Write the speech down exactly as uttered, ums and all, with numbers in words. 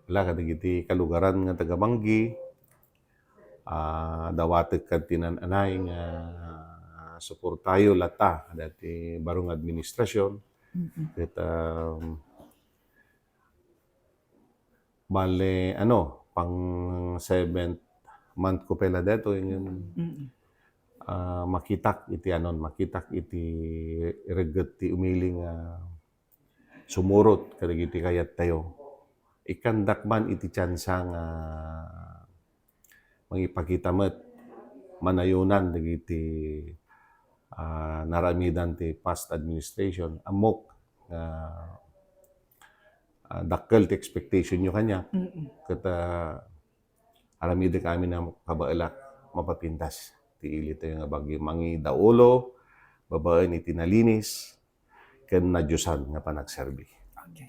la kadagiti kalugaran nga taga-Manggi, ah, dawatek kadti nan-anay nga suportayo latta dati baro nga administrasyon. Mm-mm. Ket, um, bale, ano, pang seventh month ko pay la daytoy, ngem, Mm-mm. ah, makitak iti anon, makitak iti regget ti umili nga sumurot kadagiti kayattayo. Ikkandak man iti tiansa nga mangipakita met manayonan dagiti, ah, naramidan ti past administration. Ammok nga, ah, dakkel ti expectation-yo kaniak. Mm-mm. Ket, ah, aramidek amin a kabaelak mapapintas ti ilitayo nga bagyo. Mangidaulo babaen iti nalinis ken nadiosan nga panagserbi. Okay.